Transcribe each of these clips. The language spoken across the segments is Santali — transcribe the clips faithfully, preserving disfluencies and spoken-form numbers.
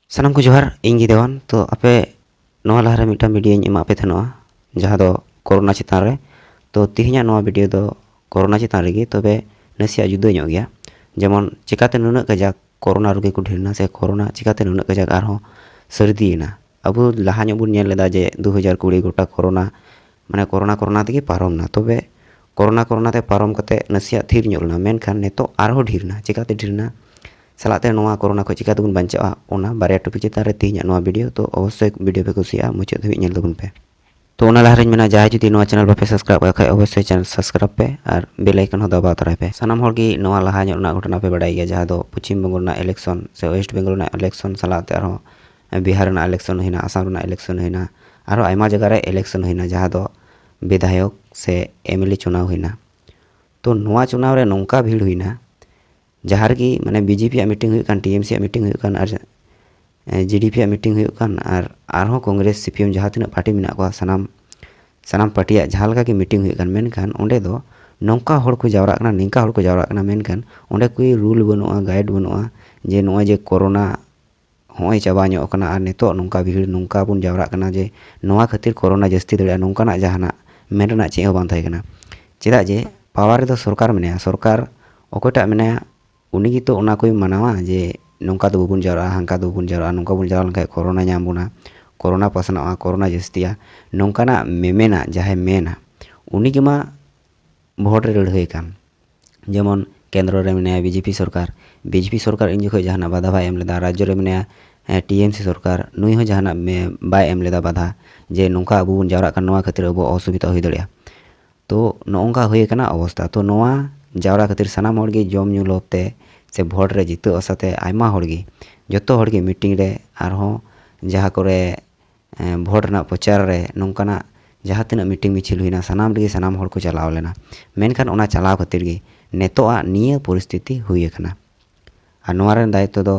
ᱥᱟᱱᱟᱢ ᱠᱚ ᱡᱚᱦᱟᱨ, ᱤᱧ ᱜᱮ ᱫᱮᱣᱟᱱ᱾ ᱛᱚ ᱟᱯᱮ ᱱᱚᱣᱟ ᱞᱟᱦᱟᱨᱮ ᱢᱤᱫᱴᱟᱝ ᱵᱷᱤᱰᱤᱭᱳᱧ ᱮᱢᱟᱜ ᱯᱮ ᱛᱟᱦᱮᱱᱚᱜᱼᱟ, ᱡᱟᱦᱟᱸ ᱫᱚ ᱠᱳᱨᱳᱱᱟ ᱪᱮᱛᱟᱱ ᱨᱮ᱾ ᱛᱚ ᱛᱮᱦᱮᱧᱟᱜ ᱱᱚᱣᱟ ᱵᱷᱤᱰᱤᱭᱳ ᱫᱚ ᱠᱳᱨᱳᱱᱟ ᱪᱮᱛᱟᱱ ᱨᱮᱜᱮ, ᱛᱚᱵᱮ ᱱᱟᱥᱮᱭᱟᱜ ᱡᱩᱫᱟᱹ ᱧᱚᱜ ᱜᱮᱭᱟ᱾ ᱡᱮᱢᱚᱱ ᱪᱤᱠᱟᱛᱮ ᱱᱩᱱᱟᱹᱜ ᱠᱟᱡᱟᱠ ᱠᱳᱨᱳᱱᱟ ᱨᱩᱜᱤ ᱠᱚ ᱰᱷᱮᱨ ᱮᱱᱟ, ᱥᱮ ᱠᱳᱨᱳᱱᱟ ᱪᱤᱠᱟᱛᱮ ᱱᱩᱱᱟᱹᱜ ᱠᱟᱡᱟᱠ ᱟᱨᱦᱚᱸ ᱥᱟᱹᱨᱫᱤᱭᱮᱱᱟ? ᱟᱵᱚ ᱞᱟᱦᱟ ᱧᱚᱜ ᱵᱚᱱ ᱧᱮᱞ ᱞᱮᱫᱟ ᱡᱮ ᱫᱩ ᱦᱟᱡᱟᱨ ᱠᱩᱲᱤ ᱜᱚᱴᱟ ᱠᱳᱨᱳᱱᱟ, ᱢᱟᱱᱮ ᱠᱳᱨᱳᱱᱟ ᱠᱳᱨᱳᱱᱟ ᱛᱮᱜᱮ ᱯᱟᱨᱚᱢ ᱮᱱᱟ᱾ ᱛᱚᱵᱮ ᱠᱳᱨᱳᱱᱟ ᱠᱳᱨᱳᱱᱟ ᱛᱮ ᱯᱟᱨᱚᱢ ᱠᱟᱛᱮ ᱱᱟᱥᱮᱭᱟᱜ ᱛᱷᱤᱨ ᱧᱚᱜ ᱞᱮᱱᱟ, ᱢᱮᱱᱠᱷᱟᱱ ᱱᱤᱛᱚᱜ ᱟᱨᱦᱚᱸ ᱰᱷᱮᱨ ᱮᱱᱟ᱾ ᱪᱤᱠᱟᱛᱮ ᱰᱷᱮᱨ ᱮᱱᱟ? ᱥᱟᱞᱟᱜ ᱛᱮ ᱱᱚᱣᱟ ᱠᱳᱨᱳᱱᱟ ᱠᱷᱚᱱ ᱪᱤᱠᱟ ᱛᱮᱵᱚᱱ ᱵᱟᱧᱪᱟᱜᱼᱟ, ᱚᱱᱟ ᱵᱟᱨᱭᱟ ᱴᱚᱯᱤᱠ ᱪᱮᱛᱟᱱ ᱨᱮ ᱛᱮᱦᱮᱧᱟᱜ ᱱᱚᱣᱟ ᱵᱷᱤᱰᱤᱭᱳ᱾ ᱛᱚ ᱚᱵᱚᱥᱥᱳᱭ ᱵᱷᱤᱰᱤᱭᱳ ᱯᱮ ᱠᱩᱥᱤᱭᱟᱜᱼᱟ, ᱢᱩᱪᱟᱹᱫ ᱫᱷᱟᱹᱵᱤᱡ ᱧᱮᱞ ᱛᱟᱵᱚᱱ ᱯᱮ᱾ ᱛᱚ ᱚᱱᱟ ᱞᱟᱦᱟᱨᱮᱧ ᱢᱮᱱᱟ, ᱡᱟᱦᱟᱸᱭ ᱡᱩᱫᱤ ᱱᱚᱣᱟ ᱪᱮᱱᱮᱞ ᱵᱟᱯᱮ ᱥᱟᱵᱥᱠᱨᱟᱭᱤᱵ ᱟᱠᱟᱫ ᱠᱷᱟᱡ, ᱚᱵᱚᱥᱥᱳᱭ ᱪᱮᱱᱮᱞ ᱥᱟᱵᱥᱠᱨᱟᱭᱤᱵ ᱯᱮ ᱟᱨ ᱵᱮᱞ ᱟᱭᱠᱚᱱ ᱦᱚᱸ ᱫᱟᱵᱟᱣ ᱛᱚᱨᱟᱭ ᱯᱮ᱾ ᱥᱟᱱᱟᱢ ᱦᱚᱲ ᱜᱮ ᱱᱚᱣᱟ ᱞᱟᱦᱟ ᱧᱚᱜ ᱨᱮᱱᱟᱜ ᱜᱷᱚᱴᱚᱱᱟ ᱯᱮ ᱵᱟᱰᱟᱭ ᱜᱮᱭᱟ, ᱡᱟᱦᱟᱸ ᱫᱚ ᱯᱚᱪᱷᱤᱢ ᱵᱚᱝᱜᱚ ᱨᱮᱱᱟᱜ ᱤᱞᱮᱠᱥᱚᱱ ᱥᱮ ᱳᱭᱮᱥᱴ ᱵᱮᱝᱜᱚᱞ ᱨᱮᱱᱟᱜ ᱤᱞᱮᱠᱥᱚᱱ ᱥᱟᱞᱟᱜ ᱛᱮ ᱟᱨᱦᱚᱸ ᱵᱤᱦᱟᱨ ᱨᱮᱱᱟᱜ ᱤᱞᱮᱠᱥᱚᱱ ᱦᱩᱭᱱᱟ, ᱟᱥᱟᱢ ᱨᱮᱱᱟᱜ ᱤᱞᱮᱠᱥᱚᱱ ᱦᱩᱭᱱᱟ, ᱟᱨᱦᱚᱸ ᱟᱭᱢᱟ ᱡᱟᱭᱜᱟ ᱨᱮ ᱤᱞᱮᱠᱥᱚᱱ ᱦᱩᱭᱱᱟ, ᱡᱟᱦᱟᱸ ᱫᱚ ᱵᱤᱫᱷᱟᱭᱚᱠ ᱥᱮ ᱮᱢ ᱮᱞ ᱮ ᱪᱩᱱᱟᱣ ᱦᱩᱭᱱᱟ᱾ ᱛᱚ ᱱᱚᱣᱟ ᱪᱩᱱᱟᱣ ᱨᱮ ᱱᱚᱝᱠᱟ ᱵᱷᱤᱲ ᱦᱩᱭᱱᱟ, ᱡᱟᱦᱟᱸ ᱨᱮᱜᱮ ᱢᱟᱱᱮ ᱵᱤ ᱡᱮ ᱯᱤ ᱟᱜ ᱢᱤᱴᱤᱝ ᱦᱩᱭᱩᱜ ᱠᱟᱱ, ᱴᱤ ᱮᱢ ᱥᱤ ᱟᱜ ᱢᱤᱴᱤᱝ ᱦᱩᱭᱩᱜ ᱠᱟᱱ, ᱟᱨ ᱡᱤ ᱰᱤ ᱯᱤ ᱟᱜ ᱢᱤᱴᱤᱝ ᱦᱩᱭᱩᱜ ᱠᱟᱱ, ᱟᱨ ᱟᱨᱦᱚᱸ ᱠᱚᱝᱜᱨᱮᱥ, ᱥᱤ ᱯᱤ ᱮᱢ ᱡᱟᱦᱟᱸ ᱛᱤᱱᱟᱹᱜ ᱯᱟᱨᱴᱤ ᱢᱮᱱᱟᱜ ᱠᱚᱣᱟ, ᱥᱟᱱᱟᱢ ᱥᱟᱱᱟᱢ ᱯᱟᱨᱴᱤᱭᱟᱜ ᱡᱟᱦᱟᱸ ᱞᱮᱠᱟ ᱜᱮ ᱢᱤᱴᱤᱝ ᱦᱩᱭᱩᱜ ᱠᱟᱱ, ᱢᱮᱱᱠᱷᱟᱱ ᱚᱸᱰᱮ ᱫᱚ ᱱᱚᱝᱠᱟ ᱦᱚᱲ ᱠᱚ ᱡᱟᱣᱨᱟᱜ ᱠᱟᱱᱟ, ᱱᱤᱝᱠᱟ ᱦᱚᱲ ᱠᱚ ᱡᱟᱣᱨᱟᱜ ᱠᱟᱱᱟ, ᱢᱮᱱᱠᱷᱟᱱ ᱚᱸᱰᱮ ᱠᱳᱭ ᱨᱩᱞ ᱵᱟᱹᱱᱩᱜᱼᱟ, ᱜᱟᱭᱤᱰ ᱵᱟᱹᱱᱩᱜᱼᱟ ᱡᱮ ᱱᱚᱜᱼᱚᱭ ᱡᱮ ᱠᱳᱨᱳᱱᱟ ᱦᱚᱸᱜᱼᱚᱭ ᱪᱟᱵᱟ ᱧᱚᱜ ᱠᱟᱱᱟ ᱟᱨ ᱱᱤᱛᱚᱜ ᱱᱚᱝᱠᱟ ᱵᱷᱤᱲ, ᱱᱚᱝᱠᱟ ᱵᱚᱱ ᱡᱟᱣᱨᱟᱜ ᱠᱟᱱᱟ ᱡᱮ ᱱᱚᱣᱟ ᱠᱷᱟᱹᱛᱤᱨ ᱠᱳᱨᱳᱱᱟ ᱡᱟᱹᱥᱛᱤ ᱫᱟᱲᱮᱭᱟᱜᱼᱟ, ᱱᱚᱝᱠᱟᱱᱟᱜ ᱡᱟᱦᱟᱱᱟᱜ ᱢᱮᱱ ᱨᱮᱱᱟᱜ ᱪᱮᱫ ᱦᱚᱸ ᱵᱟᱝ ᱛᱟᱦᱮᱸ ᱠᱟᱱᱟ᱾ ᱪᱮᱫᱟᱜ ᱡᱮ ᱯᱟᱣᱟᱨ ᱨᱮᱫᱚ ᱥᱚᱨᱠᱟᱨ ᱢᱮᱱᱟᱭᱟ, ᱥᱚᱨᱠᱟᱨ ᱚᱠᱚᱭᱴᱟᱜ ᱢᱮᱱᱟᱭᱟ, ᱩᱱᱤ ᱜᱮᱛᱚ ᱚᱱᱟ ᱠᱚᱭ ᱢᱟᱱᱟᱣᱟ ᱡᱮ ᱱᱚᱝᱠᱟ ᱫᱚ ᱵᱟᱵᱚᱱ ᱡᱟᱣᱨᱟᱜᱼᱟ, ᱦᱟᱝᱠᱟ ᱫᱚ ᱵᱟᱵᱚᱱ ᱡᱟᱣᱨᱟᱜᱼᱟ, ᱱᱚᱝᱠᱟ ᱵᱚᱱ ᱡᱟᱣᱨᱟ ᱞᱮᱱᱠᱷᱟᱱ ᱠᱳᱨᱳᱱᱟ ᱧᱟᱢ ᱵᱚᱱᱟ, ᱠᱳᱨᱳᱱᱟ ᱯᱟᱥᱱᱟᱜᱼᱟ, ᱠᱳᱨᱳᱱᱟ ᱡᱟᱹᱥᱛᱤᱜᱼᱟ, ᱱᱚᱝᱠᱟᱱᱟᱜ ᱢᱮᱢᱮᱱᱟ ᱡᱟᱦᱟᱸᱭ ᱢᱮᱱᱟ, ᱩᱱᱤ ᱜᱮᱢᱟ ᱵᱷᱳᱴ ᱨᱮ ᱞᱟᱹᱲᱦᱟᱹᱭ ᱠᱟᱱ᱾ ᱡᱮᱢᱚᱱ ᱠᱮᱱᱫᱨᱚ ᱨᱮ ᱢᱮᱱᱟᱭᱟ ᱵᱤ ᱡᱮ ᱯᱤ ᱥᱚᱨᱠᱟᱨ, ᱵᱤ ᱡᱮ ᱯᱤ ᱥᱚᱨᱠᱟᱨ ᱤᱧ ᱡᱚᱠᱷᱚᱱ ᱡᱟᱦᱟᱱᱟᱜ ᱵᱟᱫᱷᱟ ᱵᱟᱭ ᱮᱢ ᱞᱮᱫᱟ, ᱨᱟᱡᱽᱡᱚ ᱨᱮ ᱢᱮᱱᱟᱭᱟ ᱴᱤ ᱮᱢ ᱥᱤ ᱥᱚᱨᱠᱟᱨ, ᱱᱩᱭ ᱦᱚᱸ ᱡᱟᱦᱟᱱᱟᱜ ᱢᱮ-, ᱵᱟᱭ ᱮᱢ ᱞᱮᱫᱟ ᱵᱟᱫᱷᱟ, ᱡᱮ ᱱᱚᱝᱠᱟ ᱟᱵᱚ ᱵᱚᱱ ᱡᱟᱣᱨᱟᱜ ᱠᱟᱱ, ᱱᱚᱣᱟ ᱠᱷᱟᱹᱛᱤᱨ ᱟᱵᱚᱣᱟᱜ ᱚᱥᱩᱵᱤᱫᱷᱟ ᱦᱩᱭ ᱫᱟᱲᱮᱭᱟᱜᱼᱟ᱾ ᱛᱚ ᱱᱚᱜᱼᱚ ᱱᱚᱝᱠᱟ ᱦᱩᱭ ᱟᱠᱟᱱᱟ ᱚᱵᱚᱥᱛᱷᱟ᱾ ᱛᱚ ᱱᱚᱣᱟ ᱡᱟᱣᱨᱟ ᱠᱷᱟᱹᱛᱤᱨ ᱥᱟᱱᱟᱢ ᱦᱚᱲ ᱜᱮ ᱡᱚᱢ ᱧᱩ ᱞᱳᱵᱷ ᱛᱮ ᱥᱮ ᱵᱷᱳᱴ ᱨᱮ ᱡᱤᱛᱟᱹᱜ ᱟᱥᱟ ᱛᱮ ᱟᱭᱢᱟ ᱦᱚᱲ ᱜᱮ, ᱡᱚᱛᱚ ᱦᱚᱲ ᱜᱮ ᱢᱤᱴᱤᱝ ᱨᱮ, ᱟᱨᱦᱚᱸ ᱡᱟᱦᱟᱸ ᱠᱚᱨᱮ ᱮᱸ, ᱵᱷᱳᱴ ᱨᱮᱱᱟᱜ ᱯᱨᱚᱪᱟᱨ ᱨᱮ ᱱᱚᱝᱠᱟᱱᱟᱜ ᱡᱟᱦᱟᱸ ᱛᱤᱱᱟᱹᱜ ᱢᱤᱴᱤᱝ ᱢᱤᱪᱷᱤᱞ ᱦᱩᱭᱱᱟ, ᱥᱟᱱᱟᱢ ᱨᱮᱜᱮ ᱥᱟᱱᱟᱢ ᱦᱚᱲ ᱠᱚ ᱪᱟᱞᱟᱣ ᱞᱮᱱᱟ᱾ ᱢᱮᱱᱠᱷᱟᱱ ᱚᱱᱟ ᱪᱟᱞᱟᱣ ᱠᱷᱟᱹᱛᱤᱨ ᱜᱮ ᱱᱤᱛᱚᱜᱟᱜ ᱱᱤᱭᱟᱹ ᱯᱚᱨᱤᱥᱛᱷᱤᱛᱤ ᱦᱩᱭ ᱟᱠᱟᱱᱟ᱾ ᱟᱨ ᱱᱚᱣᱟ ᱨᱮᱱ ᱫᱟᱭᱤᱛᱛᱚ ᱫᱚ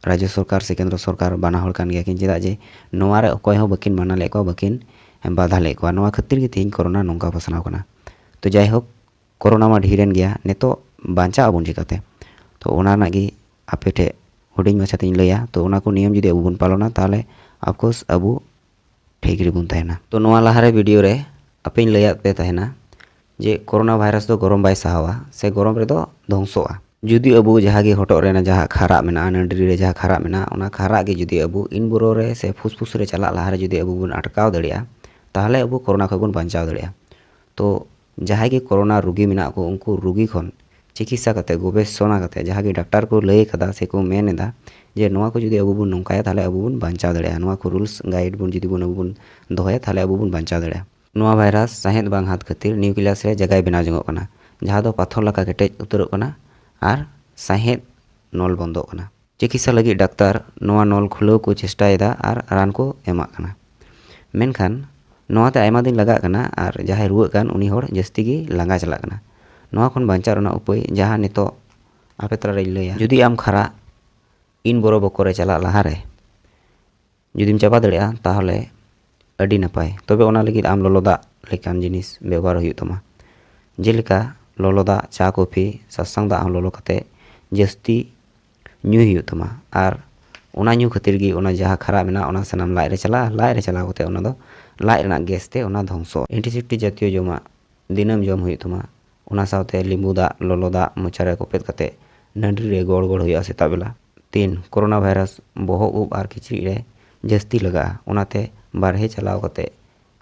ᱨᱟᱡᱽᱡᱚ ᱥᱚᱨᱠᱟᱨ ᱥᱮ ᱠᱮᱱᱫᱨᱚ ᱥᱚᱨᱠᱟᱨ ᱵᱟᱱᱟ ᱦᱚᱲ ᱠᱟᱱ ᱜᱮᱭᱟ ᱠᱤᱱ, ᱪᱮᱫᱟᱜ ᱡᱮ ᱱᱚᱣᱟ ᱨᱮ ᱚᱠᱚᱭ ᱦᱚᱸ ᱵᱟᱹᱠᱤᱱ ᱢᱟᱱᱟ ᱞᱮᱫ ᱠᱚᱣᱟ, ᱵᱟᱹᱠᱤᱱ ᱵᱟᱫᱷᱟ ᱞᱮᱫ ᱠᱚᱣᱟ᱾ ᱱᱚᱣᱟ ᱠᱷᱟᱹᱛᱤᱨ ᱜᱮ ᱛᱮᱦᱮᱧ ᱠᱳᱨᱳᱱᱟ ᱱᱚᱝᱠᱟ ᱯᱟᱥᱱᱟᱣ ᱠᱟᱱᱟ᱾ ᱛᱚ ᱡᱟᱭᱦᱳᱠ, ᱠᱳᱨᱳᱱᱟ ᱢᱟ ᱰᱷᱮᱨᱮᱱ ᱜᱮᱭᱟ, ᱱᱤᱛᱚᱜ ᱵᱟᱧᱪᱟᱜ ᱟᱵᱚᱱ ᱪᱤᱠᱟᱹᱛᱮ? ᱛᱚ ᱚᱱᱟ ᱨᱮᱱᱟᱜ ᱜᱮ ᱟᱯᱮ ᱴᱷᱮᱱ ᱦᱩᱰᱤᱧ ᱢᱟᱪᱷᱟ ᱛᱤᱧ ᱞᱟᱹᱭᱟ᱾ ᱛᱚ ᱚᱱᱟ ᱠᱚ ᱱᱤᱭᱚᱢ ᱡᱩᱫᱤ ᱟᱵᱚ ᱵᱚᱱ ᱯᱟᱞᱚᱱᱟ, ᱛᱟᱦᱚᱞᱮ ᱚᱯᱷᱠᱳᱨᱥ ᱟᱵᱚ ᱴᱷᱤᱠ ᱨᱮᱵᱚᱱ ᱛᱟᱦᱮᱱᱟ᱾ ᱛᱚ ᱱᱚᱣᱟ ᱞᱟᱦᱟᱨᱮ ᱵᱷᱤᱰᱤᱭᱳ ᱨᱮ ᱟᱯᱮᱧ ᱞᱟᱹᱭᱟᱫ ᱯᱮ ᱛᱟᱦᱮᱱᱟ ᱡᱮ ᱠᱳᱨᱳᱱᱟ ᱵᱷᱟᱭᱨᱟᱥ ᱫᱚ ᱜᱚᱨᱚᱢ ᱵᱟᱭ ᱥᱟᱦᱟᱣᱟ ᱥᱮ ᱜᱚᱨᱚᱢ ᱨᱮᱫᱚ ᱫᱷᱚᱝᱥᱚᱜᱼᱟ᱾ ᱡᱩᱫᱤ ᱟᱵᱚ ᱡᱟᱦᱟᱸ ᱜᱮ ᱦᱚᱴᱚᱜ ᱨᱮ ᱡᱟᱦᱟᱸ ᱠᱷᱟᱨᱟᱜ ᱢᱮᱱᱟᱜᱼᱟ, ᱱᱟᱹᱰᱨᱤ ᱨᱮ ᱡᱟᱦᱟᱸ ᱠᱷᱟᱨᱟᱜ ᱢᱮᱱᱟᱜᱼᱟ, ᱚᱱᱟ ᱠᱷᱟᱨᱟᱜ ᱜᱮ ᱡᱩᱫᱤ ᱟᱵᱚ ᱤᱱ ᱵᱚᱨᱚ ᱨᱮ ᱥᱮ ᱯᱷᱩᱥᱯᱷᱩᱥ ᱨᱮ ᱪᱟᱞᱟᱜ ᱞᱟᱦᱟᱨᱮ ᱡᱩᱫᱤ ᱟᱵᱚ ᱵᱚᱱ ᱟᱴᱠᱟᱣ ᱫᱟᱲᱮᱭᱟᱜᱼᱟ, ᱛᱟᱦᱚᱞᱮ ᱟᱵᱚ ᱠᱳᱨᱳᱱᱟ ᱠᱷᱚᱱ ᱵᱚᱱ ᱵᱟᱧᱪᱟᱣ ᱫᱟᱲᱮᱭᱟᱜᱼᱟ᱾ ᱛᱚ ᱡᱟᱦᱟᱸᱭ ᱜᱮ ᱠᱳᱨᱳᱱᱟ ᱨᱩᱜᱤ ᱢᱮᱱᱟᱜ ᱠᱚ, ᱩᱱᱠᱩ ᱨᱩᱜᱤ ᱠᱷᱚᱱ ᱪᱤᱠᱤᱛᱥᱟ ᱠᱟᱛᱮ, ᱜᱚᱵᱮᱥᱚᱱᱟ ᱠᱟᱛᱮ, ᱡᱟᱦᱟᱸ ᱜᱮ ᱰᱟᱠᱛᱟᱨ ᱠᱚ ᱞᱟᱹᱭ ᱠᱟᱫᱟ ᱥᱮ ᱠᱚ ᱢᱮᱱ ᱮᱫᱟ ᱡᱮ ᱱᱚᱣᱟ ᱠᱚ ᱡᱩᱫᱤ ᱟᱵᱚ ᱵᱚᱱ ᱱᱚᱝᱠᱟᱭᱟ, ᱛᱟᱦᱚᱞᱮ ᱟᱵᱚ ᱵᱚᱱ ᱵᱟᱧᱪᱟᱣ ᱫᱟᱲᱮᱭᱟᱜᱼᱟ, ᱱᱚᱣᱟ ᱠᱚ ᱨᱩᱞᱥ ᱜᱟᱭᱤᱰ ᱵᱚᱱ ᱡᱩᱫᱤ ᱵᱚᱱ ᱟᱵᱚ ᱵᱚᱱ ᱫᱚᱦᱚᱭᱟ, ᱛᱟᱦᱚᱞᱮ ᱟᱵᱚ ᱵᱚᱱ ᱵᱟᱧᱪᱟᱣ ᱫᱟᱲᱮᱭᱟᱜᱼᱟ᱾ ᱱᱚᱣᱟ ᱵᱷᱟᱭᱨᱟᱥ ᱥᱟᱸᱦᱮᱫ ᱵᱟᱝ ᱦᱟᱛ ᱠᱷᱟᱹᱛᱤᱨ ᱱᱤᱭᱩᱠᱞᱤᱭᱟᱥ ᱨᱮ ᱡᱟᱭᱜᱟᱭ ᱵᱮᱱᱟᱣ ᱡᱚᱝᱚᱜ ᱠᱟᱱᱟ, ᱡᱟᱦᱟᱸ ᱫᱚ ᱯᱟᱛᱷᱚᱨ ᱞᱮᱠᱟ ᱠᱮᱴᱮᱡ ᱩᱛᱟᱹᱨᱚᱜ ᱠᱟᱱᱟ ᱟᱨ ᱥᱟᱸᱦᱮᱫ ᱱᱚᱞ ᱵᱚᱱᱫᱚᱜ ᱠᱟᱱᱟ᱾ ᱪᱤᱠᱤᱛᱥᱟ ᱞᱟᱹᱜᱤᱫ ᱰᱟᱠᱛᱟᱨ ᱱᱚᱣᱟ ᱱᱚᱞ ᱠᱷᱩᱞᱟᱹᱣ ᱠᱚ ᱪᱮᱥᱴᱟᱭᱮᱫᱟ ᱟᱨ ᱨᱟᱱ ᱠᱚ ᱮᱢᱟᱜ ᱠᱟᱱᱟ᱾ ᱢᱮᱱᱠᱷᱟᱱ ᱱᱚᱣᱟᱛᱮ ᱟᱭᱢᱟ ᱫᱤᱱ ᱞᱟᱜᱟᱜ ᱠᱟᱱᱟ ᱟᱨ ᱡᱟᱦᱟᱸᱭ ᱨᱩᱣᱟᱹᱜ ᱠᱟᱱ ᱩᱱᱤ ᱦᱚᱲ ᱡᱟᱹᱥᱛᱤ ᱜᱮ ᱞᱟᱸᱜᱟ ᱪᱟᱞᱟᱜ ᱠᱟᱱᱟ᱾ ᱱᱚᱣᱟ ᱠᱷᱚᱱ ᱵᱟᱧᱪᱟᱣ ᱨᱮᱱᱟᱜ ᱩᱯᱟᱹᱭ ᱡᱟᱦᱟᱸ ᱱᱤᱛᱚᱜ ᱟᱯᱮ ᱛᱟᱞᱟᱨᱮᱧ ᱞᱟᱹᱭᱟ, ᱡᱩᱫᱤ ᱟᱢ ᱠᱷᱟᱨᱟᱜ ᱤᱱ ᱵᱚᱨᱚ ᱵᱚᱠᱚᱨ ᱨᱮ ᱪᱟᱞᱟᱜ ᱞᱟᱦᱟᱨᱮ ᱡᱩᱫᱤᱢ ᱪᱟᱵᱟ ᱫᱟᱲᱮᱭᱟᱜᱼᱟ, ᱛᱟᱦᱚᱞᱮ ᱟᱹᱰᱤ ᱱᱟᱯᱟᱭ᱾ ᱛᱚᱵᱮ ᱚᱱᱟ ᱞᱟᱹᱜᱤᱫ ᱟᱢ ᱞᱚᱞᱚ ᱫᱟᱜ ᱞᱮᱠᱟᱱ ᱡᱤᱱᱤᱥ ᱵᱮᱵᱚᱦᱟᱨ ᱦᱩᱭᱩᱜ ᱛᱟᱢᱟ, ᱡᱮᱞᱮᱠᱟ ᱞᱚᱞᱚ ᱫᱟᱜ, ᱪᱟ, ᱠᱚᱯᱷᱤ, ᱥᱟᱥᱟᱝ ᱫᱟᱜ ᱦᱚᱸ ᱞᱚᱞᱚ ᱠᱟᱛᱮ ᱡᱟᱹᱥᱛᱤ ᱧᱩᱭ ᱦᱩᱭᱩᱜ ᱛᱟᱢᱟ᱾ ᱟᱨ ᱚᱱᱟ ᱧᱩ ᱠᱷᱟᱹᱛᱤᱨ ᱜᱮ ᱚᱱᱟ ᱡᱟᱦᱟᱸ ᱠᱷᱟᱨᱟᱜ ᱢᱮᱱᱟᱜᱼᱟ, ᱚᱱᱟ ᱥᱟᱱᱟᱢ ᱞᱟᱡ ᱨᱮ ᱪᱟᱞᱟᱜᱼᱟ᱾ ᱞᱟᱡ ᱨᱮ ᱪᱟᱞᱟᱣ ᱠᱟᱛᱮ ᱚᱱᱟ ᱫᱚ ᱞᱟᱡ ᱨᱮᱱᱟᱜ ᱜᱮᱥ ᱛᱮ ᱚᱱᱟ ᱫᱷᱚᱝᱥᱚ᱾ ᱮᱱᱴᱤᱥᱮᱯᱴᱤᱠ ᱡᱟᱛᱤᱭᱚ ᱡᱚᱢᱟᱜ ᱫᱤᱱᱟᱹᱢ ᱡᱚᱢ ᱦᱩᱭᱩᱜ ᱛᱟᱢᱟ᱾ ᱚᱱᱟ ᱥᱟᱶᱛᱮ ᱞᱤᱵᱩ ᱫᱟᱜ, ᱞᱚᱞᱚ ᱫᱟᱜ ᱢᱚᱪᱟ ᱨᱮ ᱠᱚᱯᱮᱫ ᱠᱟᱛᱮ ᱱᱟᱹᱰᱨᱤ ᱨᱮ ᱜᱚᱲ ᱜᱚᱲ ᱦᱩᱭᱩᱜᱼᱟ ᱥᱮᱛᱟᱜ ᱵᱮᱞᱟ᱾ ᱛᱤᱱ, ᱠᱳᱨᱳᱱᱟ ᱵᱷᱟᱭᱨᱟᱥ ᱵᱚᱦᱚᱜ, ᱩᱵ ᱟᱨ ᱠᱤᱪᱨᱤᱡ ᱨᱮ ᱡᱟᱹᱥᱛᱤ ᱞᱟᱜᱟᱜᱼᱟ, ᱚᱱᱟᱛᱮ ᱵᱟᱨᱦᱮ ᱪᱟᱞᱟᱣ ᱠᱟᱛᱮ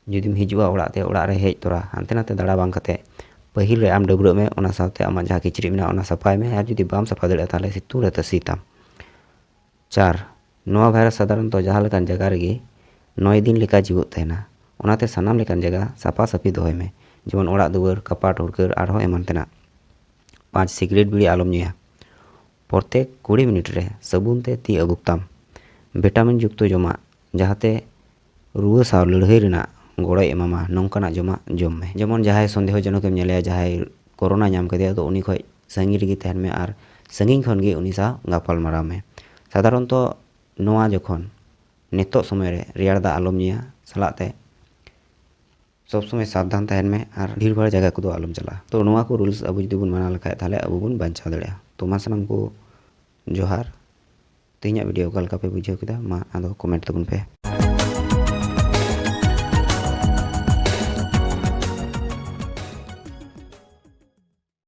ᱡᱩᱫᱤᱢ ᱦᱤᱡᱩᱜᱼᱟ ᱚᱲᱟᱜ ᱛᱮ, ᱚᱲᱟᱜ ᱨᱮ ᱦᱮᱡ ᱛᱚᱨᱟ ᱦᱟᱱᱛᱮ ᱱᱟᱛᱮ ᱫᱟᱬᱟ ᱵᱟᱝ ᱠᱟᱛᱮ ᱯᱟᱹᱦᱤᱞ ᱨᱮ ᱟᱢ ᱰᱟᱹᱵᱽᱨᱟᱹᱜ ᱢᱮ, ᱚᱱᱟ ᱥᱟᱶᱛᱮ ᱟᱢᱟᱜ ᱡᱟᱦᱟᱸ ᱠᱤᱪᱨᱤᱡ ᱢᱮᱱᱟᱜᱼᱟ ᱚᱱᱟ ᱥᱟᱯᱷᱟᱭ ᱢᱮ, ᱟᱨ ᱡᱩᱫᱤ ᱵᱟᱢ ᱥᱟᱯᱷᱟ ᱫᱟᱲᱮᱭᱟᱜᱼᱟ ᱛᱟᱦᱚᱞᱮ ᱥᱤᱛᱩᱝ ᱨᱮ ᱛᱟᱥᱮ ᱛᱟᱢ᱾ ᱪᱟᱨ, ᱱᱚᱣᱟ ᱵᱷᱟᱭᱨᱟᱥ ᱥᱟᱫᱷᱟᱨᱚᱱᱛᱚ ᱡᱟᱦᱟᱸ ᱞᱮᱠᱟᱱ ᱡᱟᱭᱜᱟ ᱨᱮᱜᱮ ᱱᱚᱭ ᱫᱤᱱ ᱞᱮᱠᱟ ᱡᱤᱣᱮᱫ ᱛᱟᱦᱮᱱᱟ, ᱚᱱᱟᱛᱮ ᱥᱟᱱᱟᱢ ᱞᱮᱠᱟᱱ ᱡᱟᱭᱜᱟ ᱥᱟᱯᱷᱟ ᱥᱟᱹᱯᱷᱤ ᱫᱚᱦᱚᱭ ᱢᱮ, ᱡᱮᱢᱚᱱ ᱚᱲᱟᱜ ᱫᱩᱣᱟᱹᱨ, ᱠᱟᱯᱟᱴ, ᱦᱩᱲᱠᱟᱹᱨ ᱟᱨᱦᱚᱸ ᱮᱢᱟᱱ ᱛᱮᱱᱟᱜ᱾ ᱯᱟᱸᱪ, ᱥᱤᱜᱨᱮᱴ ᱵᱤᱲᱤ ᱟᱞᱚᱢ ᱧᱩᱭᱟ᱾ ᱯᱨᱚᱛᱮᱠ ᱠᱩᱲᱤ ᱢᱤᱱᱤᱴ ᱨᱮ ᱥᱟᱹᱵᱩᱱ ᱛᱮ ᱛᱤ ᱟᱹᱵᱩᱠ ᱛᱟᱢ᱾ ᱵᱷᱤᱴᱟᱢᱤᱱ ᱡᱩᱠᱛᱚ ᱡᱚᱢᱟᱜ, ᱡᱟᱦᱟᱸᱛᱮ ᱨᱩᱣᱟᱹ ᱥᱟᱶ ᱞᱟᱹᱲᱦᱟᱹᱭ ᱨᱮᱱᱟᱜ ᱜᱚᱲᱚᱭ ᱮᱢᱟᱢᱟ, ᱱᱚᱝᱠᱟᱱᱟᱜ ᱡᱚᱢᱟᱜ ᱡᱚᱢ ᱢᱮ᱾ ᱡᱮᱢᱚᱱ ᱡᱟᱦᱟᱸᱭ ᱥᱚᱱᱫᱮᱦᱚ ᱡᱚᱱᱚᱠ ᱮᱢ ᱧᱮᱞᱮᱭᱟ, ᱡᱟᱦᱟᱸᱭ ᱠᱳᱨᱳᱱᱟ ᱧᱟᱢ ᱠᱟᱫᱮᱭᱟ, ᱛᱚ ᱩᱱᱤ ᱠᱷᱚᱱ ᱥᱟᱺᱜᱤᱧ ᱨᱮᱜᱮ ᱛᱟᱦᱮᱱ ᱢᱮ ᱟᱨ ᱥᱟᱺᱜᱤᱧ ᱠᱷᱚᱱ ᱜᱮ ᱩᱱᱤ ᱥᱟᱶ ᱜᱟᱯᱟᱞ ᱢᱟᱨᱟᱣ ᱢᱮ᱾ ᱥᱟᱫᱷᱟᱨᱚᱱᱛᱚ ᱱᱚᱣᱟ ᱡᱚᱠᱷᱚᱱ, ᱱᱤᱛᱚᱜ ᱥᱚᱢᱚᱭ ᱨᱮ ᱨᱮᱭᱟᱲ ᱫᱟᱜ ᱟᱞᱚᱢ ᱧᱩᱭᱟ, ᱥᱟᱞᱟᱜ ᱛᱮ ᱥᱚᱵ ᱥᱚᱢᱚᱭ ᱥᱟᱵᱫᱷᱟᱱ ᱛᱟᱦᱮᱱ ᱢᱮ ᱟᱨ ᱵᱷᱤᱲ ᱵᱷᱟᱲ ᱡᱟᱭᱜᱟ ᱠᱚᱫᱚ ᱟᱞᱚᱢ ᱪᱟᱞᱟᱜᱼᱟ᱾ ᱛᱚ ᱱᱚᱣᱟ ᱠᱚ ᱨᱩᱞᱥ ᱟᱵᱚ ᱡᱩᱫᱤ ᱵᱚᱱ ᱢᱟᱱᱟᱣ ᱞᱮᱠᱷᱟᱡ, ᱛᱟᱦᱚᱞᱮ ᱟᱵᱚ ᱵᱚᱱ ᱵᱟᱧᱪᱟᱣ ᱫᱟᱲᱮᱭᱟᱜᱼᱟ᱾ ᱛᱚ ᱢᱟ ᱥᱟᱱᱟᱢ ᱠᱚ ᱡᱚᱦᱟᱨ᱾ ᱛᱮᱦᱮᱧᱟᱜ ᱵᱷᱤᱰᱤᱭᱳ ᱚᱠᱟ ᱞᱮᱠᱟ ᱯᱮ ᱵᱩᱡᱷᱟᱹᱣ ᱠᱮᱫᱟ, ᱢᱟ ᱟᱫᱚ ᱠᱚᱢᱮᱱᱴ ᱛᱟᱵᱚᱱ ᱯᱮ᱾